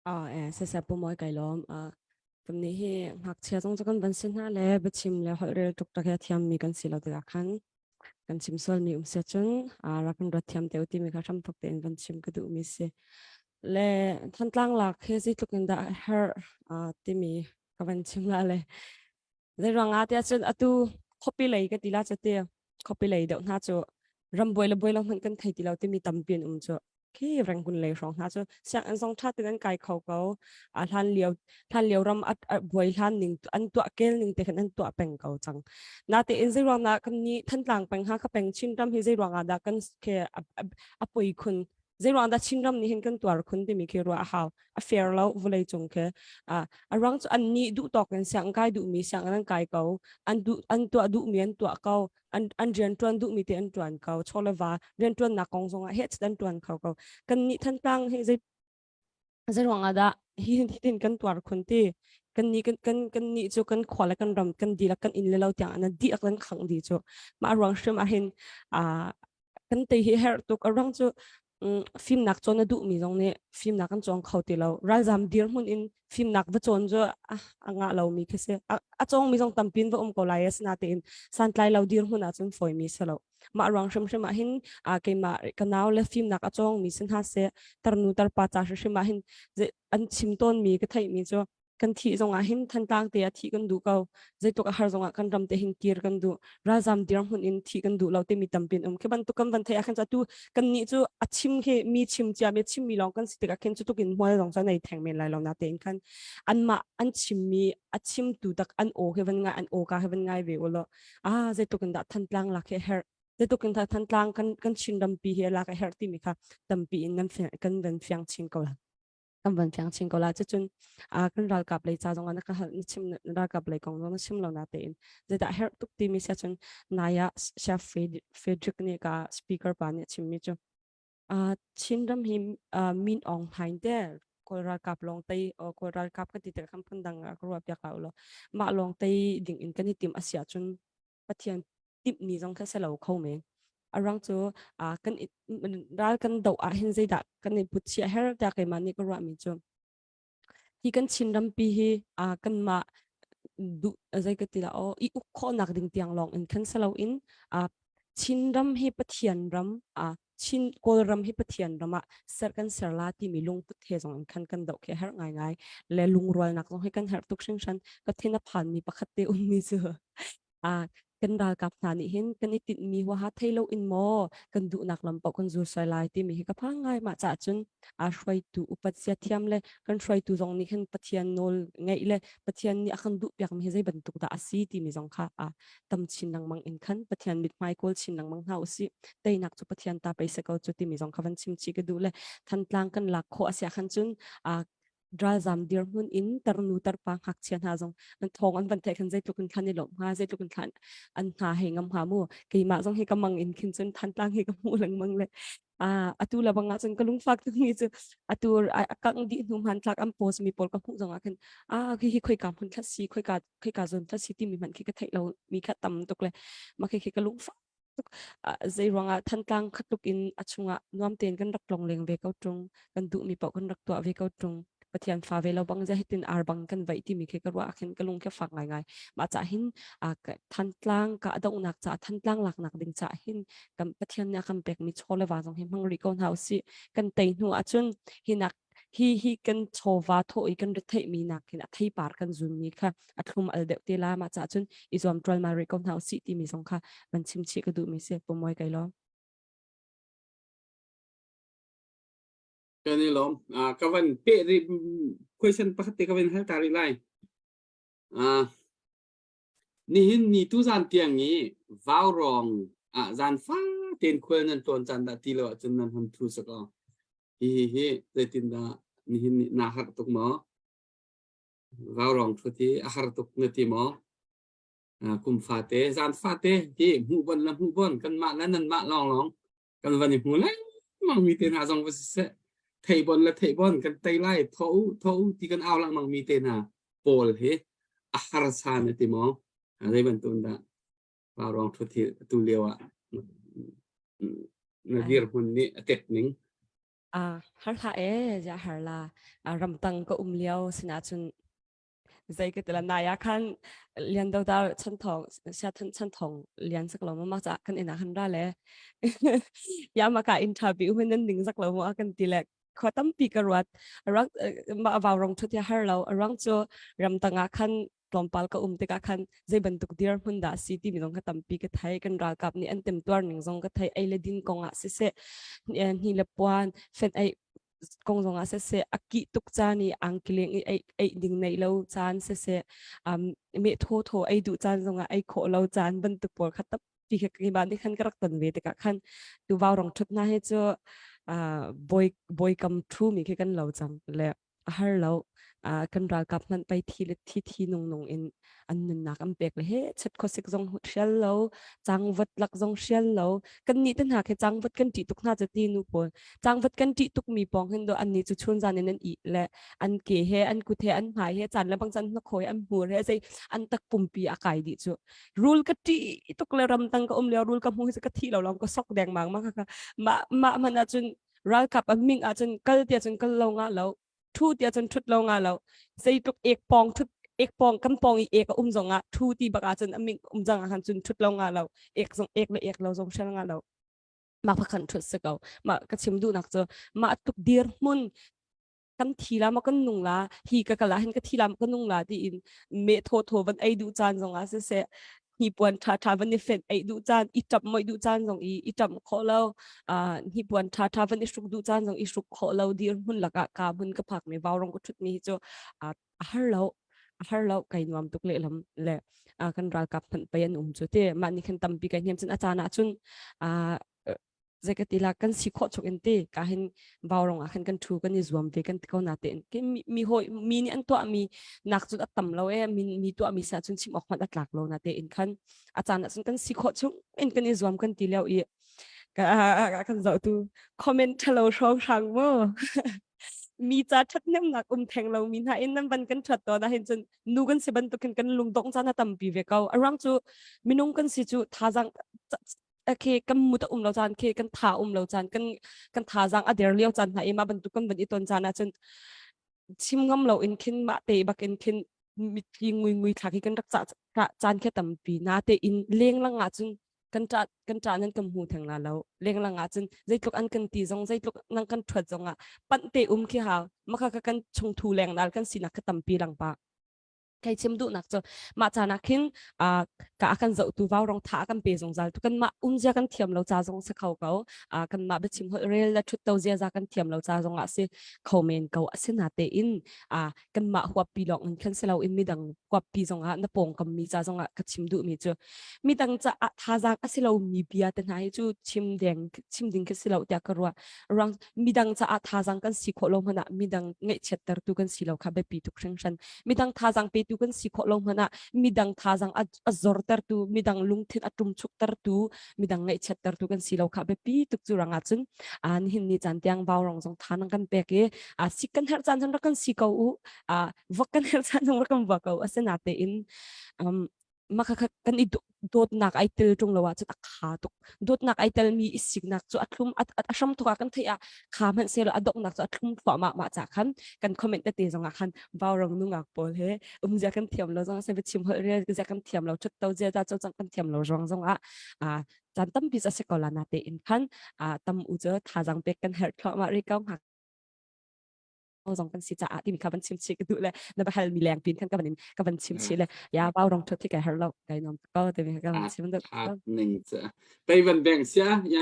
Ah, eh, siseh pu mawi kai lawm. Ah, kan nih hi ngakchia zong cu kan van si hna le biachim le holh rel tuk tak hi a thiammi kan si lo tikah khan kan chim sualmi um sia cun ah, rak kan ruat thiam te u timi kha hramthok tein van chim ka duhmi si. Le Thantlang lak hi zeitluk in dah a herh ah, timi ka van chim la le zei ruangah tiah cun atu khuapi lei ka ti la cu ti khuapi lei deuh hna cu ram buai le buai lo hmanh kan thei ti lo timi tampi an um cu khi Rangoon lei hrawng hna cu sianginn zong ṭha tein an kai kho ko a hlan lio hlan lio ram a buai hlan ning an tuah kel ning te khan an tuah peng ko cang natein zei ruang dah kan nih Thantlang peng ha ka peng Chinram hi zei ruang ah dah kan ke a poi khun zei ruang dah Chinram nih hin kan tuar khun timi khi ruah a hau a fair lo vawlei cung khi a ruang cu an nih duh tawk in siang kai duhmi siang an kai ko an duh an tuah duhmi an tuah ko an an rian tuan duhmi te an tuan ko chaw le va rian tuannak kong zong ah heh an tuan kho ko kan nih Thantlang hi zei zei ruang ah dah hi hitin kan tuar khun ti kan nih kan kan kan nih cu kan khua le kan ram kan dihlak kan inn le lo tiang an dihlak kan khangh dih cu mah ruang hrim ah hin kan tei hi herh tuk a ruang cu fimnak cawn a duhmi zong nih fimnak kan cawng kho ti lo ralzam dirhmun in fimnak va cawn cu a ngah lomi khi si a cawngmi zong tampi in va um ko lai asinatein santlai lo dirhmun ahcun fawimi si lo mah ruang hrimhrim ah hin keimah ka nau le fimnak a cawngmi si hna seh tarnu tarpa ca hrimhrim ah hin an chim tawnmi ka theihmi cu kan thih zongah hin Thantlang te ah thih kan duh ko zeitluk a har zongah kan ram te hin kir kan duh ralzam dirhmun in thih kan duh lo timi tampi an um khi bantuk kan van theih ah khan atu kan nih cu a chim khi mi chim cia mi chim mi lawng kan si tikah khin cu tukin hmual zong cu nei theng men lai lo na tein khan anmah an chimmi a chimtu tak an aw khi van ngai an aw ka khi van ngai ve u law ah zeitluk in dah Thantlang lak hi herh zeitluk in dah Thantlang kan kan Chin rampi hi lak a herh timi kha tampi in kan van fiang chin ko la kan van fiang chin ko la cucun kan ralkap lei ca zong ah na ka hal na chim ralkap lei kong zong na chim lo na tein zeidah herh tuk timi sia cun nai ah chef Frederick nih ka speaker pa nih a chimmi cu Chinram hi Min Aung Hlaing te Kawl ralkap lawng tei Kawl ralkap kan ti tikah kan phun dang ah ka ruah piak la ulaw mah lawng tei ding in kan i tim a si ahcun Pathian timhmi zong kha si lo kho men. A ruang cu kan ral kan doh ah hin zeidah kan i put chia her tiah keimah nih ka ruahmi cu hi kan Chin rampi hi kanmah duh zei ka ti la aw i uk khawhnak ding tiang lawng in khan si loin Chinram hi Pathian ram Chin Kawlram hi Pathian ram ah ser kan ser la timi lungput he zong in khan kan doh khi a herh ngaingai le lungrualnak zong hi kan herh tuk hringhran ka thin a phanmi pakhat te ummi cu kan ralkap hna nih hin kan i tinhmi huaha thei lo in maw kan duhnak lam paoh kan zul sual lai timi hi ka phang ngai mah caah cun a hruaitu upat sia thiam le kan hruaitu zong nih khan Pathian nawl ngeih le Pathian nih a kan duh piakmi hi zei bantuk dah a si timi zong kha a tam chin lengmang in khan Pathian mithmai kawl chin lengmang hna usih teinak cu Pathian ta pei se ko cu timi zong kha van chim chih ka duh le Thantlang kan lak khawh a si ah khan cun ralzam dirhmun in tarnu tarpa ngakchia hna zong an thawng an van theih khan zeitluk in thlan i lawm hnga zeitluk in thlan an hna hei ngam hnga mu keimah zong hi ka mang in khin cun Thantlang hi ka hmuh lengmang le atu la bang ah cun ka lungfak tuk mi cu atu a kang dih hnu hmanthlak an post mi pawl ka hmuh zong ah khin a khi hi khoika hmun thlat si khoika khoika zawn thlat si timi hmanh khi ka theih lo mi kha tam tuk le mah khi khi ka lungfak tuk zei ruangah Thantlang khat tuk in a chungah nuam tein kan rak tlong leng ve ko tung kan duh mi paoh kan rak tuah ve ko tung Pathian fa ve lo bang zia hitin ar bang kan vaih timi khi ka ruah khin ka lung khi fak ngaingai mah ca hin Thantlang ka donghnak ca Thantlang laknak ding ca hin kan Pathian nih a kan pekmi chaw le va zong hi hmang rih ko hna usih kan tei hnu ahcun hi nak hi hi kan chawva thawh i kan retheihmi nak hin a theipar kan zunmi kha a thlum al deuh te la mah ca cun i zuam ṭualmal rih ko hna usih timi zong kha van chim chih ka duhmi si pumoi kai lawm. Kan i lawm. Ka van peh rih question pakhat te ka van hal ta rih lai. Nihin ni tuzan tiang i vaurawng ah zan fa tein khual nan tlawn caan dah ti lo ahcun nan ham thu sak aw. Hihi hi zeitindah nihin ni naa harh tuk maw? Vaurawng thut hi a har tuk na ti maw? Kum fate, zan fate hi hmuh bon le hmuh bon kanmah le nanmah lawnglawng kan van i hmu lengmang mi te hna zong va siseh thei bon le thei bon kan tei lai tho u tho u ti kan au lengmang mi te hna pawl hi a harsa na ti maw zei bantuk dah vaurawng thut hi tu lio ah na dirhmun nih a tek ning? Har hlah e, ja har la. Ramtang ka um lio sinah cun zei ka tila nai ah khan lian do dar chan thong sia than chan thong lian sak lo ma cha kan ina han ra le ya ma ka interview men nan ning zak lo mo kan ti le khua tampi ka ruat rak ma vau rong thut ya har lo arang chu ramtang ah khan tlawmpal ka um tikah khan zei bantuk dir hmun dah si timi zong kha tampi ka thei kan ralkap nih an temtuar ning zong ka thei ei le din kong ah siseh hni le puan fen ei kong zong ah siseh a kih tuk caan i angkileng i ei ei ding nei lo caan siseh um me tho tho ei duh caan zong ah ei khawh lo caan bantuk pawl kha tampi kha keimah nih khan ka rak ton ve tikah khan tu vau rong thut hna hi cu boi boi kam thu mi khi kan lo cang le a har lo. Kan ralkap hmanh pei thi le thi thi nung nung in an nunnak an pek le he chet khuasik zong hrial lo cangvat lak zong hrial lo kan nih te hna khi cangvat kan ṭih tuk hna cu ti nu pawl cangvat kan ṭih tuk mi pawng hin do an nih cu chun zan in an ih le an ke he an kut he an hmai he caan le bang caan na khoi an hmur he zei an tak pumpi a kai dih cu rul ka ṭih tuk le ramtang ka um lio rul ka hmu hi ka thi lo long ka sok deng mang ma ka ma ma man ahcun ralkap an ming ahcun kal tiah cun kal lo nga lo thu tiah cun thut lo nga lo zeitluk ek pong thut ek pong kan pong i ek a um zong ah thu ti bak ahcun a ming um zang ah khan cun thut lo nga lo ek zong ek le ek lo zong hrial nga lo mah phakhan thut si ko mah ka chim duhnak cu mah tuk dir hmun kan thi la maw kan nung la hi ka kala hin ka thi la maw ka nung la tiin me tho tho van ei duh caan zong ah siseh hnipuan ṭha ṭha van i fenh ei duh caan i ṭap moi duh caan zong i i ṭamh khawh lo hnipuan ṭha ṭha van i hruk duh caan zong i hruk khawh lo dir hmun lakah ka hmun ka phak mi vaurong ka ṭhut mi hi cu a har lo a har lo kai nuam tuk lehlam le kan ralkap hmanh pei an um cu te mah nih khan tampi kai hniam cun a caan ah cun zei ka ti la kan si khawh chung in te ka hin vaurong ah khan kan thu kan i zuam ve kan ti ko na te in mi mi hoi mi nih an tuah mi nak cun a tam lo e mi mi tuah mi sa cun chim awk hmanh a tlak lo na te in khan a caan ah cun kan si khawh chung in kan i zuam kan ti leo i ka kan zoh tu comment thalo hrawng hrang mo mi ca thathnemnak um theng lo mi hna in nan van kan that to na hin cun nu kan si bantukin kan lungdong caan a tampi ve ko arang cu minung kan si cu thazang khi kan mut a um lo caan khi kan tha um lo caan kan kan thazaang a der lio caan hna i mah bantuk kan van i ton caan ahcun chim ngam lo in khin mah te bak in khin mitthli ngui ngui thla khi kan rak ca caan khi tampi na te in leng lang ah cun kan ṭa kan ṭa nan kan hmu theng la lo leng lang ah cun zeitluk an kan ti zong zeitluk nang kan ṭhuat zong ah panh te um khi hau maka ka kan chungthu leng nal kan sinak kha tampi lang pa Kai chim duhnak cu mah caan ah khin ka kan zohtu vaurong tha kan pe zungzal tu kanmah umzia kan thiam lo ca zong si kho ko kanmah biachim holh rel le thut to ziaza kan thiam lo ca zong ah si kho men ko asina tein kanmah huappi lawng in khan si lo in midang huappi zong ah na pawngkam mi ca zong ah ka chim duh mi cu midang caah thazaang a si lo mi bia te hna hi cu chim deng chim ding khi si lo tiah ka ruah ruang midang caah thazaang kan si khawh lo hmanh ah midang ngaihchiattertu kan si lo kha biapi tuk hringhran midang thazaang petu kan si khawh lo hmanh ah midang thazaang a zortertu midang lungthin a ṭumchuktertu midang ngaihchiattertu kan si lo kha biapi tuk cu rangah cun nihin ni caan tiang vaurong zong tha nang kan pek i sik kan herh caan zong rak kan si ko u vok kan herh caan zong rak kan vua ko asinatein maka kan i dawtnak ai tel ṭung lo ahcun a kha tuk dawtnak ai telmi i siknak cu a thlum a hram thok ah kan theih ah kha hmanh selaw a donghnak cu a thlum thluahmah mah ca khan kan comment tete zong ah khan vaurong nungak pawl he umzia kan thiam lo zong se chim holh rel zia kan thiam lo thut to zia za cang kan thiam lo ruang zong ah caan tampi a si ko la na te in khan tam u cu thazang pek kan herh thluahmah ri ko hngak zong kan si caah timi kha van chim chih ka duh le na va hal mi leng pin khan ka van in ka van chim chih le ya bau rong thut thi kai har lo kai nom ko timi ka van chim ning cha tei van beng sia ya ya.